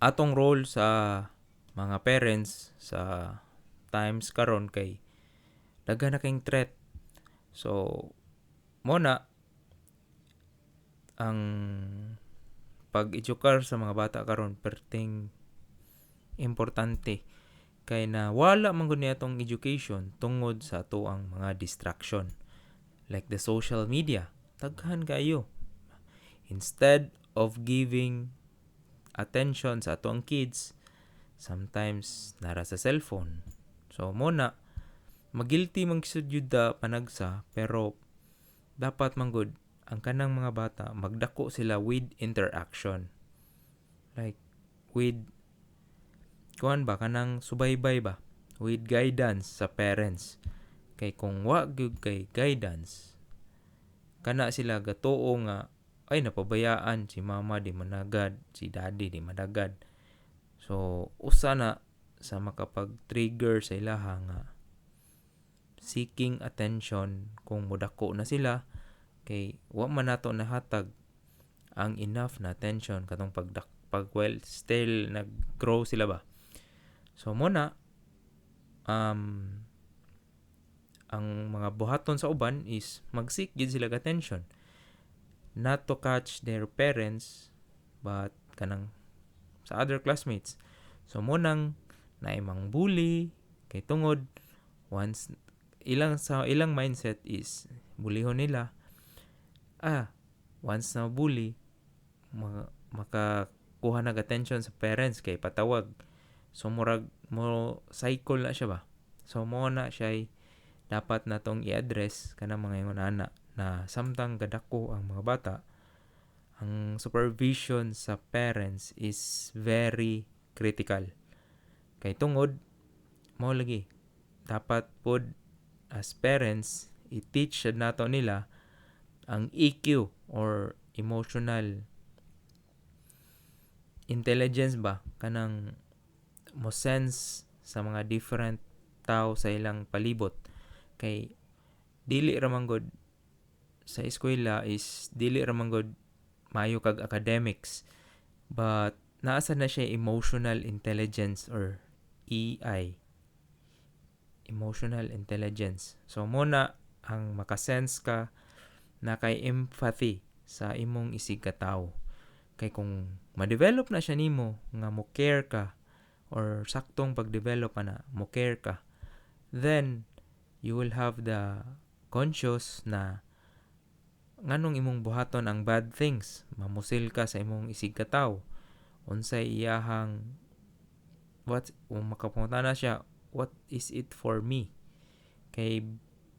Atong role sa mga parents sa times karon kay daghan na kayong threat. So mo na ang pag-edukar sa mga bata karon perting importante kay na wala man gud niya atong education tungod sa atoang mga distraction like the social media. Daghan kayo. Instead of giving attention sa atoang kids, sometimes nara sa cellphone. So mo na magilty man gyud da panagsa, pero dapat man gud ang kanang mga bata magdako sila with interaction, like with kuan ba, kanang subaybay ba, with guidance sa parents, kay kung wa gyud kay guidance, kana sila gatuo nga ay, napabayaan si mama, di managad si daddy, di managad. So usa na sa makapag-trigger sa ilaha nga seeking attention kung modako na sila, kay wa man nato nahatag ang enough na attention katong pag, well, still nag-grow sila ba. So mo na ang mga buhaton sa uban is mag-seek gyud sila attention, not to catch their parents but kanang sa other classmates. So mo nang naay mang bully kay tungod once ilang sa ilang mindset is bullyhon nila. Once na bully, makakuha nag attention sa parents kay patawag. So murag mo cycle na siya ba. So mo na siya dapat natong i-address kanang mga ingon ana na samtang gadako ang mga bata, ang supervision sa parents is very critical kay tungod mao lagi dapat pod as parents i-teach sad nato nila ang EQ or emotional intelligence ba, kanang mo sense sa mga different tao sa ilang palibot, kay dili ra man gud sa eskwela is dili ra man gud maayo kag academics, but naa sad na siya emotional intelligence or EI, emotional intelligence. So mo na ang makasense ka na kay empathy sa imong isig ka tawo, kay kung ma-develop na siya nimo nga mo care ka or saktong pag-develop pa na mo care ka, then you will have the conscious na nganong imong buhaton ang bad things, mamusil ka sa imong isig ka tawo, unsay iyahang what, kung makapangutana siya, "What is it for me?" Kay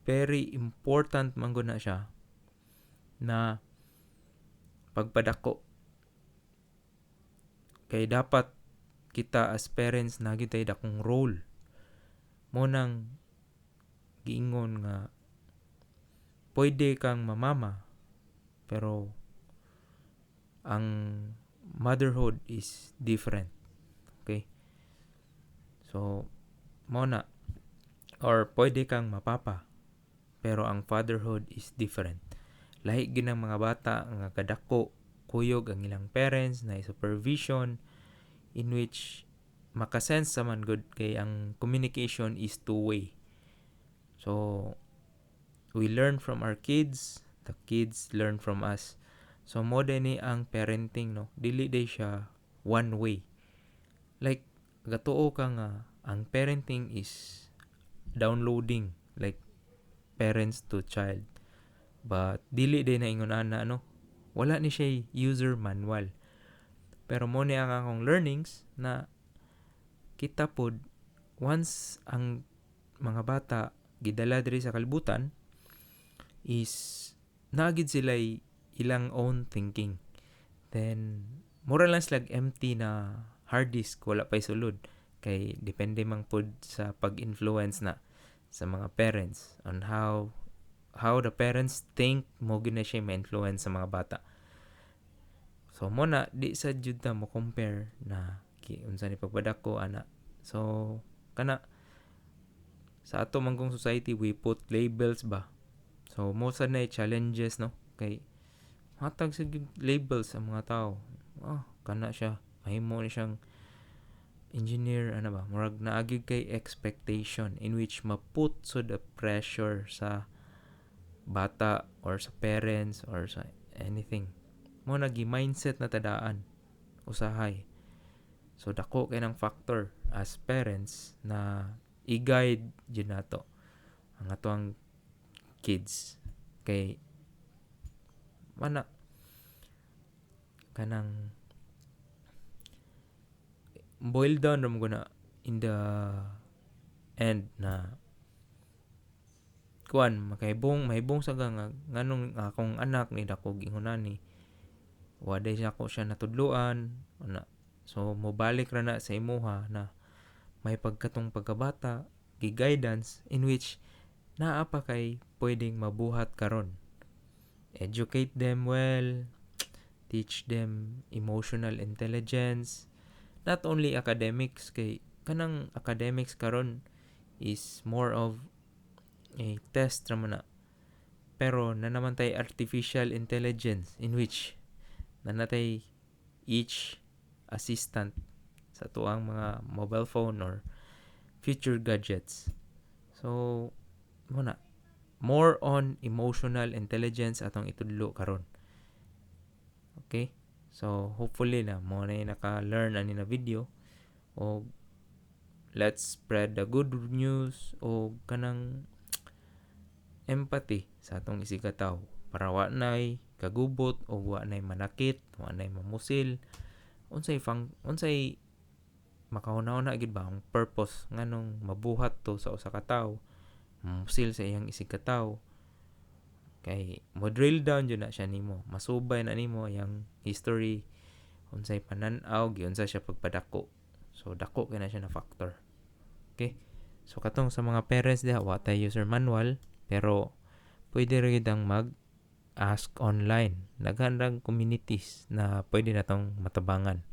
very important man gud na siya na pagpadako, kay dapat kita as parents naa gyud tay dakong role. Mo nang giingon nga pwede kang mamama pero ang motherhood is different, okay? So mo na, or pwede kang mapapa pero ang fatherhood is different. Lahi gyud ang mga bata nga kadako kuyog ang ilang parents na supervision, in which makasense sa man good kay ang communication is two way. So we learn from our kids, the kids learn from us. So mo ni ang parenting, no? Dili day siya one way. Like gatuo ka nga ang parenting is downloading, like parents to child. But dili day na ingon ana, no? Wala ni siya user manual. Pero mo ni ang akong learnings na kita pod, once ang mga bata gidala diri sa kalibutan is naa gid sila ilang own thinking. Then mura lang sila empty na hard disk, wala pa'y sulod, kay depende man pod sa pag-influence na sa mga parents on how the parents think, mo gyud na siya ma-influence sa mga bata. So mo na di sa jud ta mo compare na ki unsa ni pagpadako ana. So kana sa ato man kong society, we put labels ba. So mo sad na challenges, no, kay hatag sa labels sa mga tao. Ah, kana siya mahimo ni siyang engineer, ano ba, murag naa gyud kay expectation in which ma-put so the pressure sa bata or sa parents or sa anything. Mao na gi-mindset na tadaan usahay. So dako kay ng factor as parents na i-guide jud nato ang atoang kids kay mana kanang boil down ra mo na in the end na kuan, makahibong, mahibong sa nga nganong akong anak ni dako ingon ani, wa day siya ko siya natudluan ana. So mobalik ra na sa imuha na may pagkatong pagkabata gi guidance in which naa pa kay pwedeng mabuhat karon. Educate them well, teach them emotional intelligence, not only academics, kay kanang academics karon is more of a test ra man na, pero na naman tay artificial intelligence in which nanatay each assistant sa tuang mga mobile phone or future gadgets. So mao na, more on emotional intelligence atong itudlo karon. Okay, so hopefully na mo na naka-learn ani na video o let's spread the good news o kanang empathy sa atong isigkatawo para wa nay kagubot o wa nay manakit, wa nay mamusil. Unsay fang unsay makahuna-huna gid ba ang purpose nganong mabuhat to sa usa ka tawo, mamusil sa iyang isigkatawo? Kay mo drill down jud na siya nimo, masubay na nimo iyang history, unsay panan-aw, giunsa siya pagpadako. So dako kay na siya na factor. Okay, so katong sa mga parents diha, wa tay user manual, pero pwede ra gid ang mag ask online. Daghan rang communities na pwede natong matabangan.